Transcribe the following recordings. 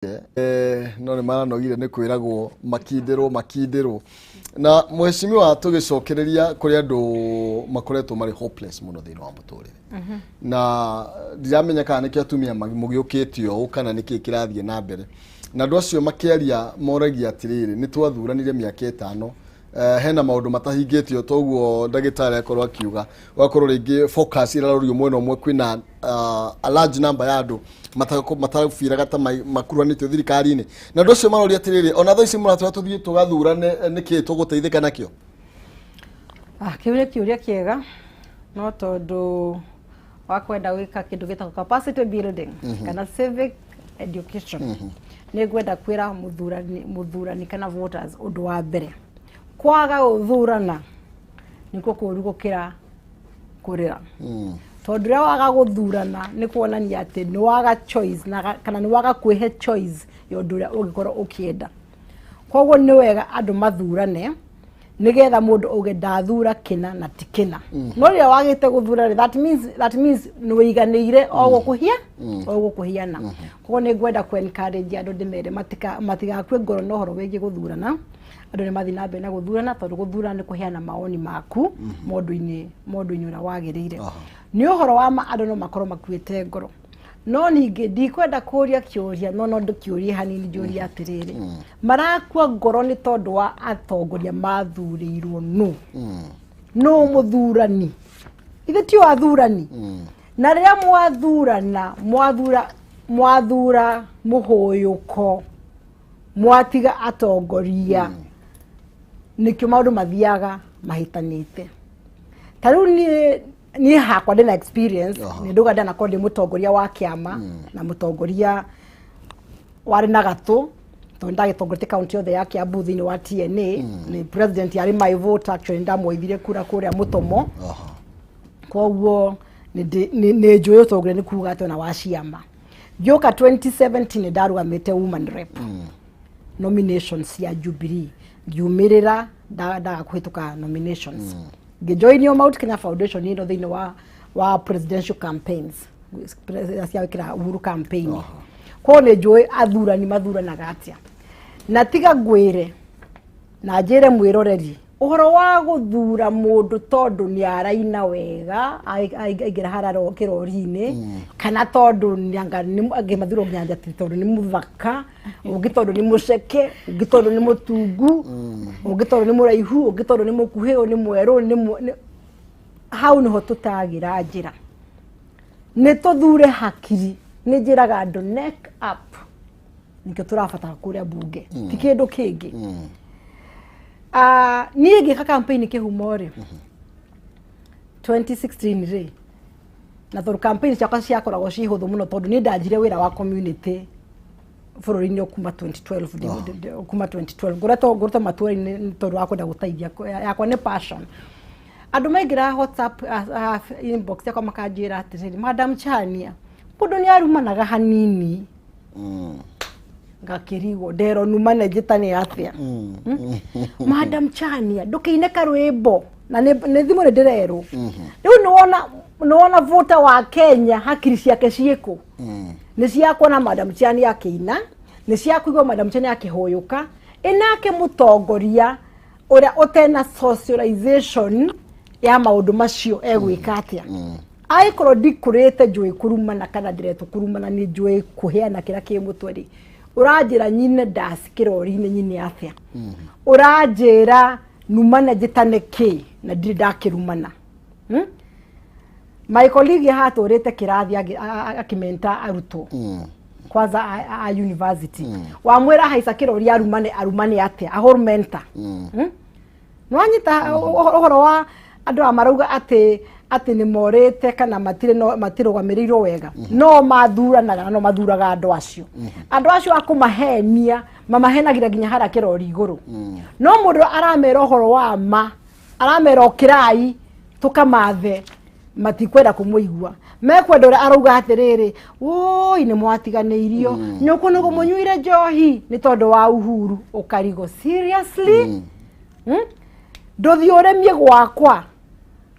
No nĩ maranogire nĩ kwĩragwo makindĩrwo makindĩrwo. Na mheshimiwa, tũgĩcokereria kũrĩ andũ makoretwo marĩ hopeless mũno thĩinĩ wa mũtũrĩre, na ndiramenya kana nĩkĩo atumia mũgĩũkĩte ũũ kana nĩkĩ kĩrathiĩ na mbere. Na andũ acio makĩaria moragia atĩrĩrĩ, nĩ twathuranire mĩaka 5, hena maũndũ matahingĩtio, toguo ndagĩtarĩ akorwo akiuga ũgakorwo rĩngĩ focus ĩrarorio mwena ũmwe. Kwĩna a large number ya andũ matabiraga ta makuruhanĩtio thirikari-inĩ, na andũ acio maroria atĩrĩrĩ, ona thaa ici mũratwĩra tũthiĩ tũgathurane, nĩkĩ tũgũteithĩka nakĩo? Ah, kĩu nĩ kĩũria kĩega, no tondũ wa kwenda gwĩka kĩndũ gĩtagwo capacity building kana civic education, nĩ ngwenda kwĩra mũthurani kana voters ũndũ wa mbere: kwaga gũthurana nĩkuo kũũru gũkĩra kũrĩra, tondũ rĩrĩa waga gũthurana nĩ kuonania atĩ nĩ waga choice na kana nĩ waga kwĩhe choice ya ũndũ ũrĩa ũngĩkorwo ũkĩenda. Koguo nĩ wega andũ mathurane nigetha mũndũ auge ndathura kĩna na ti kĩna. No rĩrĩa wagĩte gũthura rĩ, that means nĩ wĩiganĩire o gũkũhia o gũkũhiana. Koguo nĩ ngwenda ku encourage andũ, ndĩmere matigakue ngoro na ũhoro wĩgiĩ gũthurana. Andũ nĩ mathiĩ na mbere na gũthurana, tondũ gũthurana nĩ kũheana mawoni maku mũndũ-inĩ ũrĩa wagĩrĩire. Nĩ ũhoro wa ma andũ no makorwo makuĩte ngoro, no ningĩ ndikwenda kũria kĩũria, no ndĩkĩũrie hanini, njũrie atĩrĩrĩ, marakua ngoro nĩ tondũ wa atongoria mathurĩirwo nũ? Nũ mũthurani? Ithuĩ tio athurani? Na rĩrĩa mwathurana, mwathura mũhũyũko, mwatiga atongoria, nĩkĩo maũndũ mathiaga mahĩtanĩte. Ta rĩu niĩ hakwa ndĩna experience. Nĩ nduga ndanakorwo ndĩ mũtongoria wa kĩama na mũtongoria warĩ na gatũ, tondũ ndagĩtongoretie kaunti yothe ya Kiambu thĩinĩ wa TNA. Nĩ president yarĩ my vote actually, ndamwoithire kura kũrĩa Mũtomo. Koguo nĩ njũĩ ũtongoria nĩ kuga atĩ ona wa ciama. Ngĩũka 2017 nĩ ndarũgamĩte woman rep nominations cia Jubilee, ngiumĩrĩra, ndaga kũhĩtũka nominations, ngĩjoinio Mount Kenya Foundation ĩno thĩinĩ wa presidential campaigns cia gwĩkĩra Uhuru campaign. Koguo nĩ njũĩ athurani mathuranaga atĩa. Na tiga ngwĩre na njĩre mwĩroreri ũhoro wa gũthura mũndũ tondũ nĩ araina wega aingĩra harĩa kĩrori-inĩ, kana tondũ nĩ angĩ mathurwo nginya atĩ tondũ nĩ mũthaka, ũngĩ tondũ nĩ mũceke, ũngĩ tondũ nĩ mũtungu, ũngĩ tondũ nĩ mũraihu, ũngĩ tondũ nĩ mũkuhĩ, ũyũ nĩ mwerũ, hau nĩho tũtagĩra njĩra. Nĩ tũthure hakiri. Nĩ njĩraga andũ neck up, nĩkĩo tũrabatara kũrĩa bunge, ti kĩndũ kĩngĩ. Ah, niĩ ngĩka campaign kĩhumo rĩ 2016 rĩ, na tondũ campaign ciakwa ciakoragwo ciĩ hũthũ mũno, tondũ niĩ ndanjire wĩra wa community bũrũri-inĩ kuma 2012, kuma 2012 ngoretwo matũra-inĩ nĩ tondũ wa kwenda gũteithia. Yakwa nĩ passion. Andũ maingĩra WhatsApp inbox yakwa makanjĩra atĩrĩrĩ, "Madam Chania, mũndũ nĩ arumanaga hanini." Ngakĩrigwo ndero numane njĩtane atĩa. "Madam Chania, ndũkĩine karwĩmbo." Na nĩ thimũ nĩ ndĩrerwo rĩu. Nĩwona voter wa Kenya hakiri ciake ciĩkũ? Nĩ cia kuona Madam Chania akĩina, nĩ cia kũigua Madam Chania akĩhũyũka. Ĩnake mũtongoria ũrĩa ũtena socialization ya maũndũ macio egwĩka atĩa? Angĩkorwo ndikũrĩte njũĩ kũrumana kana ndĩretwo kũrumana, nĩ njũĩ kũheana kĩrĩa kĩ mũtwe rĩ, ũranjĩra nyine ndaci kĩrori-inĩ nyine atĩa? Ũranjĩra numane njĩtane kĩ na ndirĩ ndakĩrumana? My colleague hatũrĩte kĩrathi akĩmenta arutwo kwanza a university, wamwĩra haica kĩrori arumane, arumane atĩa? A whole mentor. Nĩwanyita ũhoro wa andũ aya marauga atĩ nĩ morĩte kana matirĩ no matirũgamĩrĩirwo wega? No mathuranaga na no mathuraga andũ acio, andũ acio a kũmahenia mamahenagira nginya harĩa kĩrori igũrũ. No mũndũ aramera ũhoro wa ma, aramera ũkĩrai tũkamathe, matikwenda kũmũigua. Mekwenda ũrĩa arauga atĩrĩrĩ, "Woi, nĩ mwatiganĩirio, nyũkũ nĩguo mũnyuire njohi nĩ tondũ wa Uhuru." Ũkarigwo, seriously? Ndũthiĩ ũrĩmie gwakwa,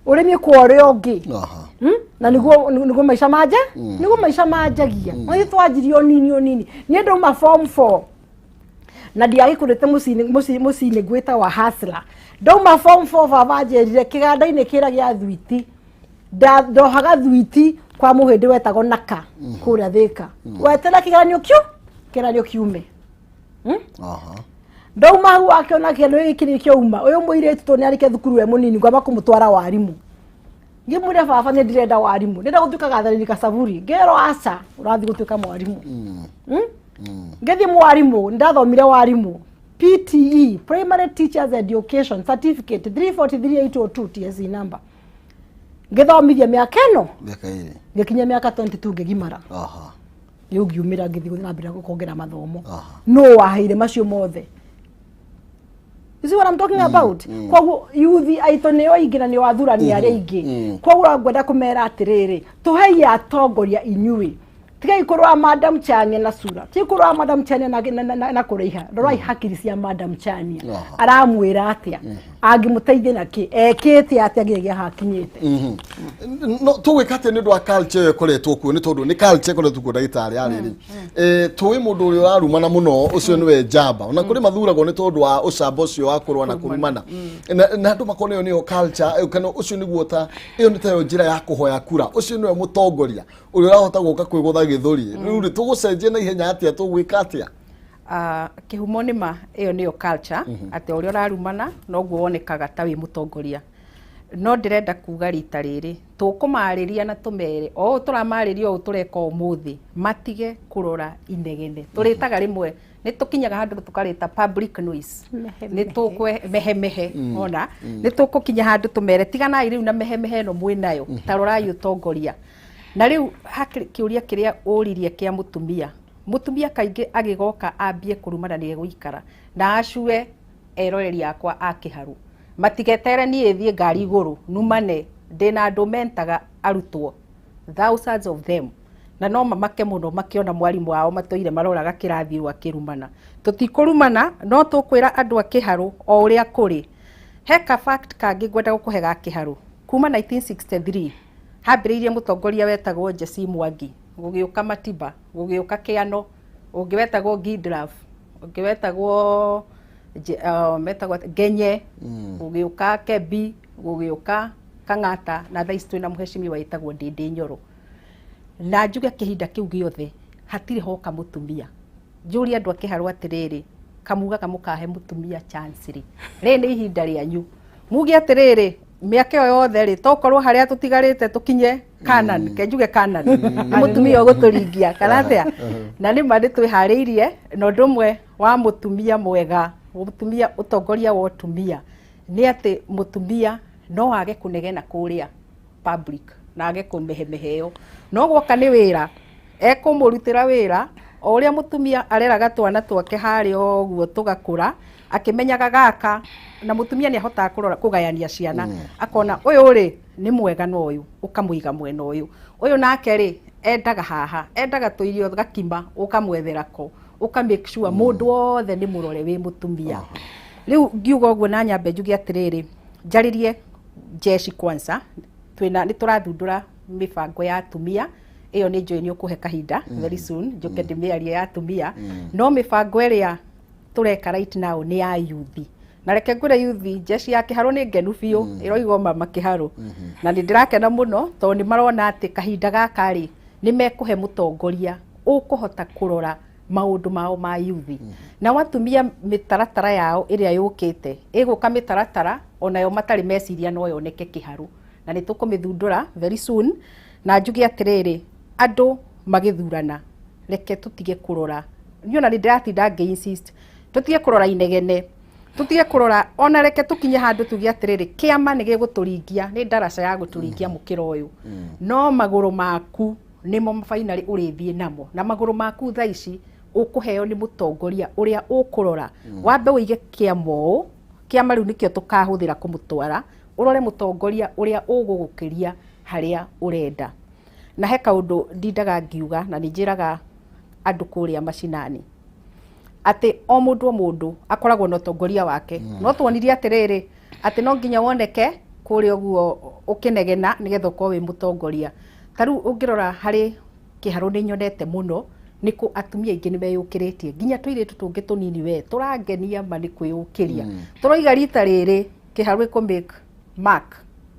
ũrĩmie kwa ũrĩa ũngĩ. Na niguo maica manja, niguo maica manjagia. No twanjirie o nini o nini. Niĩ ndauma form 4 na ndiagĩkũrĩte mũciĩ-inĩ ngwĩta wa hustler. Ndauma form 4, baba anjĩrire kĩganda-inĩ kĩrĩa gĩa thwiti, ndohaga thwiti kwa mũhĩndĩ wetagwo Naka kũrĩa Thĩka, weterera kĩgeranio kiu, kĩgeranio kiume. Ndauma hau, akĩona kĩgeranio gĩkĩ nĩ kĩauma, ũyũ mũirĩtu tondũ nĩarĩkia thukuru e mũnini, ngwamba kũmũtwara warimũ. Ngĩmwĩra, "Baba, nĩ ndĩrenda warimũ, ndĩrenda gũtuĩka gatharĩri kacaburi." Ngĩrwo, "Aca, ũrathiĩ gũtuĩka mwarimũ." Ngĩthiĩ mwarimũ, nĩndathomire warimũ, PTE, Primary Teachers Education Certificate 343802 TSC number. Ngĩthomithia mĩaka ĩno. Mĩaka 2. Ngĩkinyia mĩaka 22, ngĩgimara. Rĩu ngiumĩra, ngĩthiĩ na mbere kuongerera mathomo. No waheire macio mothe? You see what I'm talking about? Koguo yuthi aitũ nĩo aingĩ na nĩo athurani arĩa aingĩ. Koguo ngwenda kũmera atĩrĩrĩ, tũhei atongoria inyuĩ, tigai kũrora Madam Chania na sura, tigai kũrora Madam Chania na kũraiha, rorai hakiri cia Madam Chania. Aramwĩra atĩa, angĩmũteithia na kĩ, ekĩte atĩa nginyagia hakinyĩte. No tũgwĩka atĩa nĩ ũndũ wa culture ĩyo ĩkoretwo kuo? Nĩ tondũ nĩ culture ĩkoretwo kuo, ndagĩtarĩ arĩrĩ, tũĩ mũndũ ũrĩa ũrarumana mũno, ũcio nĩwe njamba. Ona kũrĩ mathuragwo nĩ tondũ wa ũcamba ũcio wa kũrũa na kũrumana, na andũ makona ĩyo nĩyo culture, kana ũcio nĩguo, ta ĩyo nĩ tayo njĩra ya kũhoya kura, ũcio nĩwe mũtongoria ũrĩa ũrahota gũka kwĩgũtha gĩthũri. Rĩu rĩ, tũgũcenjia na ihenya atĩa? Tũgwĩka atĩa? Kĩhumo nĩ ma ĩyo nĩyo culture, atĩ o ũrĩa ũrarumana noguo wonekaga ta wĩ mũtongoria. No ndĩrenda kuga rita rĩrĩ tũkũmarĩria na tũmere o ũũ tũramarĩria, ũũ tũreka ũmũthĩ, matige kũrora inegene. Tũrĩtaga rĩmwe nĩ tũkinyaga handũ tũkarĩta public noise. Mehe. Nĩ tũkwe mehemehe, ona nĩ tũkũkinya handũ tũmere, tiganai rĩu na mehemehe ĩno mwĩnayo, ta rorai ũtongoria. Na rĩu hakĩrĩ kĩũria kĩrĩa ũririe kĩa mũtumia. Mũtumia kaingĩ agĩgoka ambie kũrumana nĩ egũikara na acue eroreri akwa a kĩharu matigetere niĩ thiĩ ngari igũrũ numane. Ndĩna andũ mentaga arutwo, thousands of them, na no mamake mũno makĩona mwarimũ wao matũire maroraga kĩrathi ũũ akĩrumana. Tũtikũrumana, no tũkwĩra andũ a kĩharũ o ũrĩa kũrĩ. He ka fact kangĩ ngwenda gũkũhe ga kĩharũ. Kuma 1963 hambĩrĩirie mũtongoria wetagwo Jesse Mwangi, gũgĩũka Matiba, gũgĩũka Kĩano, ũngĩ wetagwo Gidraf, ũngĩ wetagwo metagwo Ngenye, gũgĩũka Kebi, gũgĩũka Kang'ata, na thaa ici twĩna mũhecimiwa wĩtagwo Ndĩndĩ Nyoro. Na njuge kĩhinda kĩu gĩothe hatirĩ hoka mũtumia. Njũrie andũ a kĩharũ atĩrĩrĩ, kamugaga mũkahe mũtumia chance rĩ? Rĩrĩ nĩ ihinda rĩanyu muge atĩrĩrĩ, mĩaka ĩyo yothe rĩ, tokorwo harĩa tũtigarĩte tũkinye Canaan, ke njuge Canaan nĩ mũtumia ũgũtũringia kana atĩa? Na nĩ ma nĩ twĩharĩirie. Na ũndũ ũmwe wa mũtumia mwega, mũtumia ũtongoria wa ũtumia, nĩ atĩ mũtumia no age kũnegena kũrĩa public na age kũmehemehe ĩyo, no gwoka nĩ wĩra ekũmũrutĩra wĩra o ũrĩa mũtumia areraga twana twake harĩa ũguo tũgakũra akĩmenyaga gaka. Na mũtumia nĩ ahotaga kũrora kũgayania ciana, akona ũyũ rĩ nĩ mwega na ũyũ ũkamũiga mwena ũyũ, ũyũ nake rĩ endaga haha, endaga tũirio gakima, ũkamwethera ko, ũka make sure mũndũ wothe nĩ mũrore wĩ mũtumia. Rĩu ngiuga ũguo na nyambe njuge atĩrĩrĩ, njarĩrie jeshi kwanza. Twĩna nĩ tũrathundũra mĩbango ya atumia. Ĩyo nĩ njũĩ nĩ ũkũhe kahinda very soon njũke ndĩmĩarie ya atumia. No mĩbango ĩrĩa tũreka right now nĩ ya yuthi. Na reke ngwĩre, yuthi jeshi ya kĩharũ nĩ ngenu biũ, ĩroiga mama kĩharũ, na nĩ ndĩrakena mũno tondũ nĩ marona atĩ kahinda gaka rĩ, nĩ mekũhe mũtongoria ũkũhota kũrora maũndũ mao ma yuthi. Nao atumia, mĩtaratara yao ĩrĩa yũkĩte, ĩgũka mĩtaratara onayo matarĩ meciria no yoneke kĩharũ, na nĩ tũkũmĩthundũra very soon. Na njuge atĩrĩrĩ, andũ magĩthurana, reke tũtige kũrora, niĩ ona nĩ ndĩratinda ngĩ insist tũtige kũrora inegene, tũtige kũrora ona. Reke tũkinye handũ tuge atĩrĩrĩ, kĩama nĩ gĩgũtũringia, nĩ ndaraca ya gũtũringia mũkĩra ũyũ, no magũrũ maku nĩmo finally ũrĩthiĩ namo. Na magũrũ maku thaa ici ũkũheo nĩ mũtongoria ũrĩa ũkũrora. Wambe ũige kĩama ũũ, kĩama rĩu nĩkĩo tũkahũthĩra kũmũtwara. Ũrore mũtongoria ũrĩa ũgũgũkĩria harĩa ũrenda. Na he kaũndũ ndindaga ngiuga, na nĩ njĩraga andũ kũrĩa macinani atĩ o mũndũ o mũndũ akoragwo na ũtongoria wake. No tuonirie atĩrĩrĩ, atĩ no nginya woneke Kũrĩa ũguo ũkĩnegena nĩgetha ũkorwo wĩ mũtongoria. Ta rĩu ũngĩrora harĩ Kĩharũ, nĩ nyonete mũno nĩ kũ atumia aingĩ nĩ meyũkĩrĩtie, nginya tũirĩtu tũngĩ tũnini we tũrangenia ma nĩ kwĩyũkĩria. Tũroiga rita rĩrĩ Kĩharũ ĩkũ make mark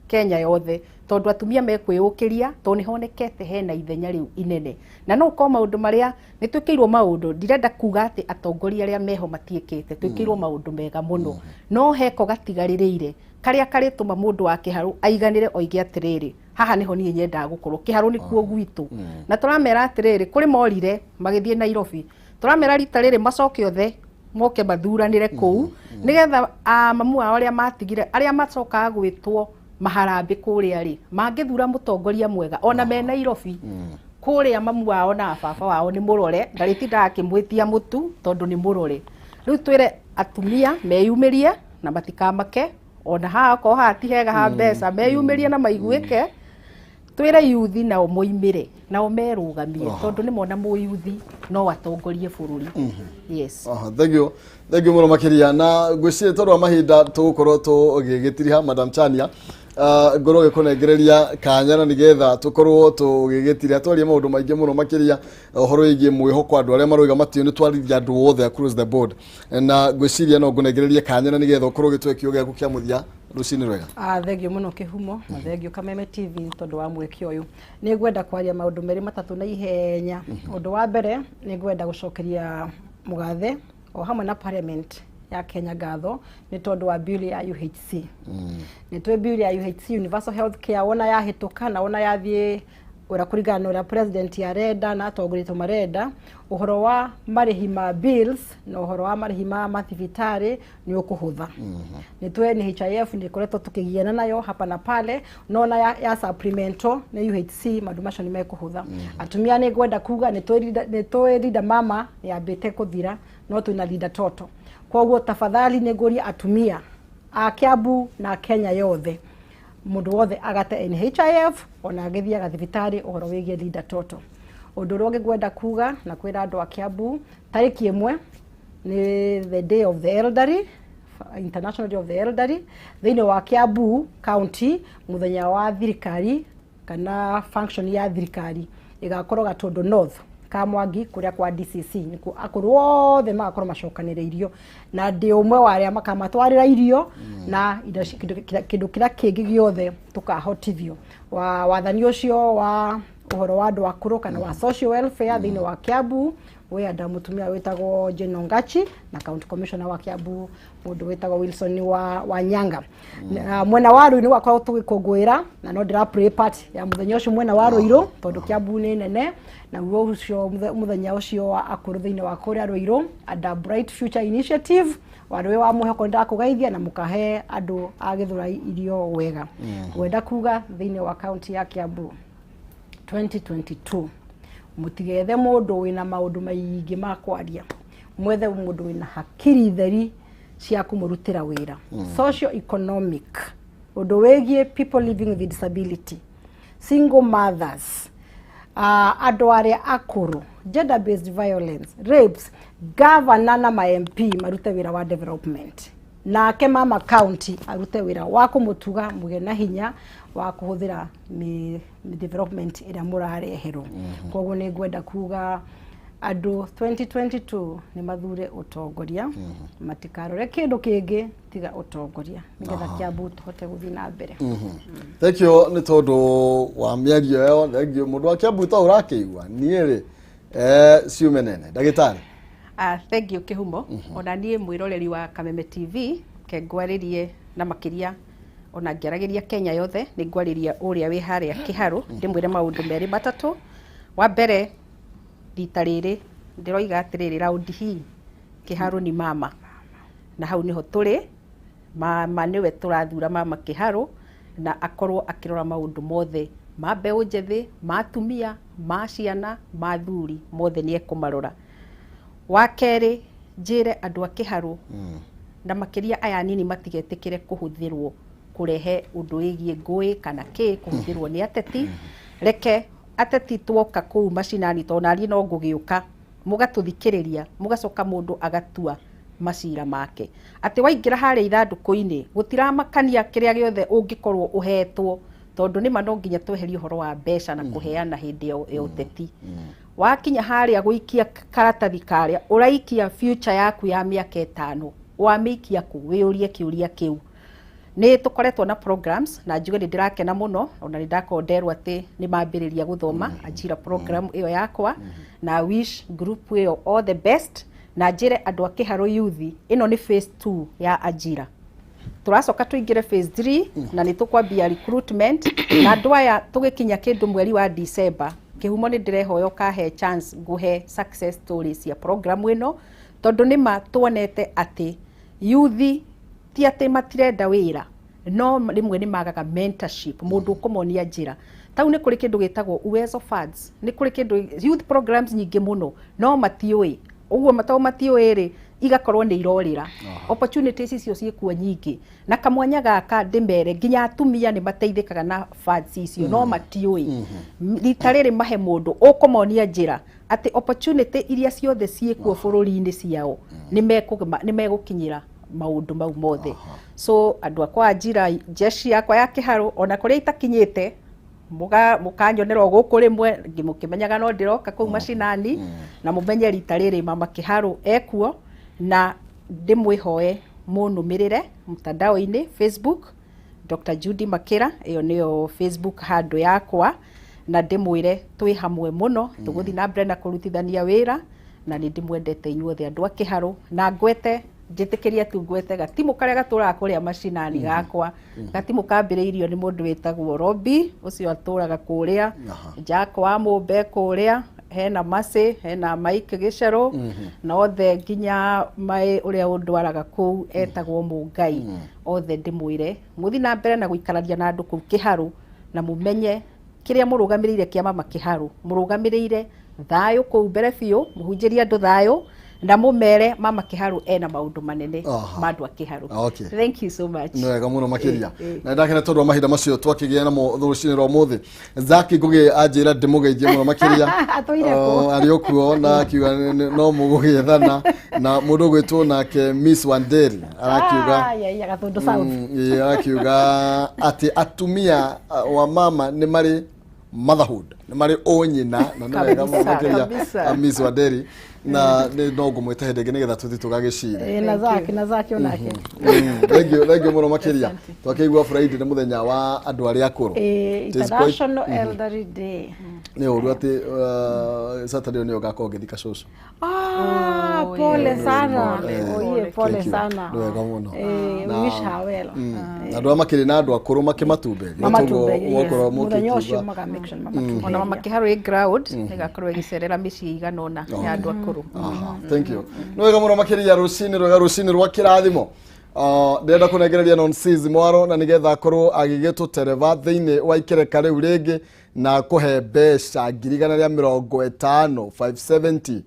Kenya yothe, tondũ atumia mekwĩyũkĩria, tondũ nĩ honekete hena ithenya rĩu inene. Na no ũkorwo maũndũ marĩa nĩ twĩkĩirwo maũndũ, ndirenda kuga atĩ atongoria arĩa meho matiĩkĩte, twĩkĩirwo maũndũ mega mũno, no heko gatigarĩrĩire karĩa karĩtũma mũndũ wa Kĩharũ aiganĩre, oige atĩrĩrĩ, haha nĩho niĩ nyendaga gũkorwo, Kĩharũ nĩkuo gwitũ. Na tũramera atĩrĩrĩ, kũrĩ morire magĩthiĩ Nairobi, tũramera rita rĩrĩ macoke othe moke mathuranĩre kũu, nĩgetha mamu ao arĩa matigire, arĩa macokaga gwĩtwo maharambĩ kũrĩa rĩ, mangĩthura mũtongoria mwega ona me Nairobi kũrĩa, mamu wao na baba wao nĩ mũrore, ndarĩtindaga akĩmwĩtia mũtu tondũ nĩ mũrore. Rĩu twĩre atumia meyumĩrie na matikamake, ona haha okorwo haha ti hega ha mbeca, meyumĩrie na maiguĩke. Twĩre yuthi nao moimĩre, nao merũgamie, tondũ nĩ mona mũyuthi no atongorie bũrũri. Yes. Aha, thank you, thank you mũno makĩria. Na ngwĩciria tondũ wa mahinda tũgũkorwo tũgĩgĩtiriha. Madam Chania, ngorwo gĩkũnengereria kanya na nĩgetha tũkorwo tũgĩgĩtiriha, twarie maũndũ maingĩ mũno makĩria ũhoro wĩgiĩ mwĩhoko, andũ arĩa maroiga matio nĩ twarithia andũ othe across the board. Na ngwĩciria no ngũnengererie kanya na nĩgetha ũkorwo ũgĩtũhe kiugo gĩaku kĩa mũthia. Rũcinĩ rwega. Ah, thengio mũno Kĩhumo, na thengio Kameme TV tondũ wa mweke ũyũ. Nĩ ngwenda kwaria maũndũ merĩ matatũ na ihenya. Ũndũ wa mbere, nĩ ngwenda gũcokeria mũgathe o hamwe na parliament ya Kenya ngatho nĩ tondũ wa bill ya UHC. Nĩ twĩ bill ya UHC, Universal Health Care, wona yahĩtũka na wona yathiĩ ũrĩa kũringana na ũrĩa president arenda na atongoria aitũ marenda, ũhoro wa marĩhi ma bills na ũhoro wa marĩhi ma mathibitarĩ nĩ ũkũhũtha. Nĩ twĩ NHIF nĩ ĩkoretwo tũkĩgiana nayo hapa na pale, no na ya supplemental nĩ UHC, maũndũ macio nĩ mekũhũtha. Atumia, nĩ ngwenda kuga nĩ tũĩ Linda Mama yambĩte kũthira, no twĩna Linda Toto. Koguo tafadhali nĩ ngũria atumia a Kiambu na Kenya yothe, mũndũ wothe agate NHIF ona agĩthiaga thibitarĩ, ũhoro wĩgiĩ Linda Toto. Ũndũ ũrĩa ũngĩ ngwenda kuga na kwĩra andũ a Kiambu, tarĩki 1 nĩ the day of the elderly, International Day of the Elderly. Thĩinĩ wa Kiambu County, mũthenya wa thirikari kana function ya thirikari ĩgakorwo Gatũndũ North, Kamwangi, kũrĩa kwa DCC, nĩkuo akũrũ othe magakorwo macokanĩrĩirio, na ndĩ ũmwe wa arĩa makamatwarĩra irio na indo kĩndũ kĩrĩa kĩngĩ gĩothe tũkahotithio. Wa wathani ũcio wa ũhoro wa andũ akũrũ kana wa social welfare thĩinĩ wa Kiambu wĩ anda mũtumia wĩtagwo Jane Ongachi na county commissioner wa Kiambu mũndũ wĩtagwo Wilson wa Wanyanga. Na mwena wa Ruiru nĩ gwakorwo tũgĩkũngũĩra, na no ndĩra play part ya mũthenya ũcio mwena wa Ruiru, tondũ Kiambu nĩ nene. Naguo ũcio mũthenya ũcio wa akũrũ thĩinĩ wa kũrĩa Ruiru, under Bright Future Initiative, warĩ wa mwĩhoko. Ndakũgeithia na mũkahe andũ a Gĩthũrai irio wega. Ngwenda kuga thĩinĩ wa kaunti ya Kiambu 2022, mũtigethe mũndũ wĩna maũndũ maingĩ ma kwaria, mwethe mũndũ wĩna hakiri theri cia kũmũrutĩra wĩra. Socio economic, ũndũ wĩgiĩ people living with disability, single mothers, andũ arĩa akũrũ, gender based violence, rapes, governor na ma MP marute wĩra wa development, nake mama county arute wĩra wa kũmũtuga mũgĩe na hinya wa kũhũthĩra development ĩrĩa mũrareherwo. Koguo nĩ ngwenda kuga andũ 2022 nĩ mathure ũtongoria, matikarore kĩndũ kĩngĩ tiga ũtongoria, nĩgetha Kiambu tũhote gũthiĩ na mbere. Thank you nĩ tondũ wa mĩario ĩyo, thank you. Mũndũ wa Kiambu ta ũrakĩigua niĩ rĩ, ciume nene ndagĩtarĩ. Ah, thank you Kĩhumo. Ona niĩ mwĩroreri wa Kameme TV, ke ngwarĩrie na makĩria, ona ngĩaragĩria Kenya yothe, nĩ ngwarĩria ũrĩa wĩ harĩa Kĩharũ, ndĩmwĩre maũndũ merĩ matatũ. Wa mbere, rita rĩrĩ ndĩroiga atĩrĩrĩ, raundi hii Kĩharũ ni mama, na hau nĩho tũrĩ. Mama nĩwe tũrathura, mama Kĩharũ, na akorwo akĩrora maũndũ mothe ma mbeũ njĩthĩ, ma atumia, ma ciana, ma athuri, mothe nĩ ekũmarora. Wa kerĩ, njĩre andũ a Kĩharũ na makĩria aya anini matigetĩkĩre kũhũthĩrwo kũrehe ũndũ wĩgiĩ ngũĩ kana kĩ kũhũthĩrwo nĩ ateti. Reke ateti tuoka kũu macinani, tondũ naniĩ no ngũgĩũka, mũgatũthikĩrĩria, mũgacoka mũndũ agatua. Macira make atĩ waingĩra harĩa ithandũkũ-inĩ gũtiramakania kĩrĩa gĩothe ũngĩkorwo ũhetwo, tondũ nĩma no nginya tweherie ũhoro wa mbeca na kũheana hĩndĩ ya ũteti. Wakinya harĩa gũikia karatathi karĩa ũraikia future yaku ya mĩaka 5, wamĩikia kũ? Wĩyũrie kĩũria kĩu. Nĩ tũkoretwo na programs na njuge nĩ ndĩrakena mũno, ona nĩ ndakorwo nderwo atĩ nĩ mambĩrĩria gũthoma Ajira program ĩyo yakwa, na wish group ĩyo all the best, na njĩre andũ a Kĩharũ youth ĩno nĩ phase 2 ya Ajira. Tũracoka tũingĩre phase 3 na nĩ tũkwambia recruitment na andũ aya tũgĩkinya kĩndũ mweri wa December. Kĩhumo nĩ ndĩrehoya ũkahe chance ngũhe success stories cia program ĩno, tondũ nĩma tuonete atĩ youth ti atĩ matirenda wĩra, no rĩmwe nĩ magaga mentorship, mũndũ ũkũmonia njĩra. Tau nĩ kũrĩ kĩndũ gĩtagwo Uwezo Funds, nĩ kũrĩ kĩndũ youth programs nyingĩ mũno, no matiũĩ ũguo matao matiũĩ rĩ, igakorwo nĩ irorĩra. Opportunities icio ciĩkuo nyingĩ, na kamwanya gaka ndĩmere nginya atumia nĩ mateithĩkaga na funds icio, no matiũĩ. Rita rĩrĩ mahe mũndũ ũkũmonia njĩra atĩ opportunity iria ciothe ciĩkuo bũrũri-inĩ ciao nĩ megũkinyĩra maũndũ mau mothe. So andũ akwa Ajira, jeshi yakwa ya Kĩharũ, ona kũrĩa itakinyĩte mũkanyonera o gũkũ rĩmwe mũkĩmenyaga no ndĩroka kũu macinani, na mũmenye rita rĩrĩ mama Kĩharũ ekuo, na ndĩmwĩhoe mũnũmĩrĩre mtandao-inĩ Facebook, Dr. Judy Makĩra, ĩyo nĩyo Facebook handũ yakwa, na ndĩmwĩre twĩ hamwe mũno, tũgũthiĩ na mbere na kũrutithania wĩra, na nĩ ndĩmwendete inyuothe andũ a Kĩharũ, na ngwete njĩtĩkĩria tu ngwete gatimũ karĩa gatũraga kũrĩa macinani gakwa, gatimũ kambĩrĩirio nĩ mũndũ wĩtagwo Robi, ũcio atũraga kũrĩa, Jack wa Mũmbe kũrĩa, hena Mercy, hena Mike Gĩcerũ, na othe nginya mae ũrĩa ũndwaraga kũu etagwo Mũngai, othe ndĩmwĩre mũthiĩ na mbere na gũikarania na andũ kũu Kĩharũ, na mũmenye kĩrĩa mũrũgamĩrĩire kĩa mama Kĩharũ, mũrũgamĩrĩire thayũ kũu mbere biũ, mũhunjĩrie andũ thayũ, na mũmere mama Kĩharũ ena maũndũ manene ma andũ a Kĩharũ. Thank you so much. Nĩ wega mũno makĩria, na ndakena tondũ wa mahinda macio twakĩgĩa namo rũcinĩ rwa ũmũthĩ. Zaki Ngũgĩ anjĩra ndĩmũgeithie mũno makĩria. Atũire kũ? Arĩ o kuo na akiuga no mũgũgĩethana na mũndũ ũgwĩtwo nake Miss Wanderi arakiuga Ah, yeah, Gatũndũ South. Ĩĩ, arakiuga atĩ atumia wa mama nĩ marĩ motherhood, nĩ marĩ ũnyina, na nĩ wega mũno makĩria. Miss Wanderi, na nĩ no ngũmwĩta hĩndĩ ĩngĩ nĩgetha tũthiĩ tũgagĩcire. Na Zaki, na Zaki onake. Thank you, thank you mũno makĩria. Twakĩigua Friday nĩ mũthenya wa andũ arĩa akũrũ. It is quite- International Elderly Day. Nĩ ũru atĩ Saturday nĩyo ngakorwo ngĩthika cũcũ. Ah, Oh, pole yes. sana. Pole, Oye, pole. pole Thank you. sana. Nĩ wega mũno. We wish her well. Na andũ arĩa makĩrĩ na andũ akũrũ makĩmatumbe. Mamatumbe, yes. Mwakorwo Mũthenya ũcio mũkĩkiuga maga make sure nĩmamatumberia. Ona mama Kĩharũ ĩ ground ĩgakorwo ĩgĩcerera mĩciĩ igana ũna ya andũ akũrũ. Aha, thank you, nĩ wega mũno makĩria. Rũcinĩ rwega, rũcinĩ rwa kĩrathimo. Ndĩrenda kũnengereria Nonsis mwaro na nĩgetha akorwo agĩgĩtũtereba thĩinĩ wa ikereka rĩu rĩngĩ na kũhe mbeca 150,000, 570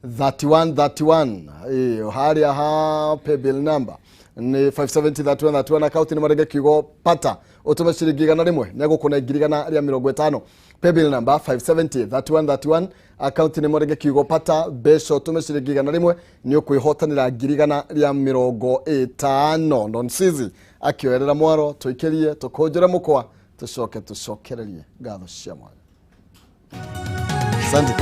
31 31. Ĩĩ, harĩa ha paybill number nĩ 570 31 31, account nĩ marenge kiugo pata, ũtũme ciringi 100, nĩ egũkũne 150,000. Paybill number 570 31 31, account nĩ marenge kiugo pata, mbeca ũtũme ciringi 100, nĩ ũkwĩhotanĩra 150,000. Nonsizi akĩoerera mwaro, tũikĩrie tũkũnjũre mũkwa, tũcoke tũcokererie ngatho cia mwanya. Asante.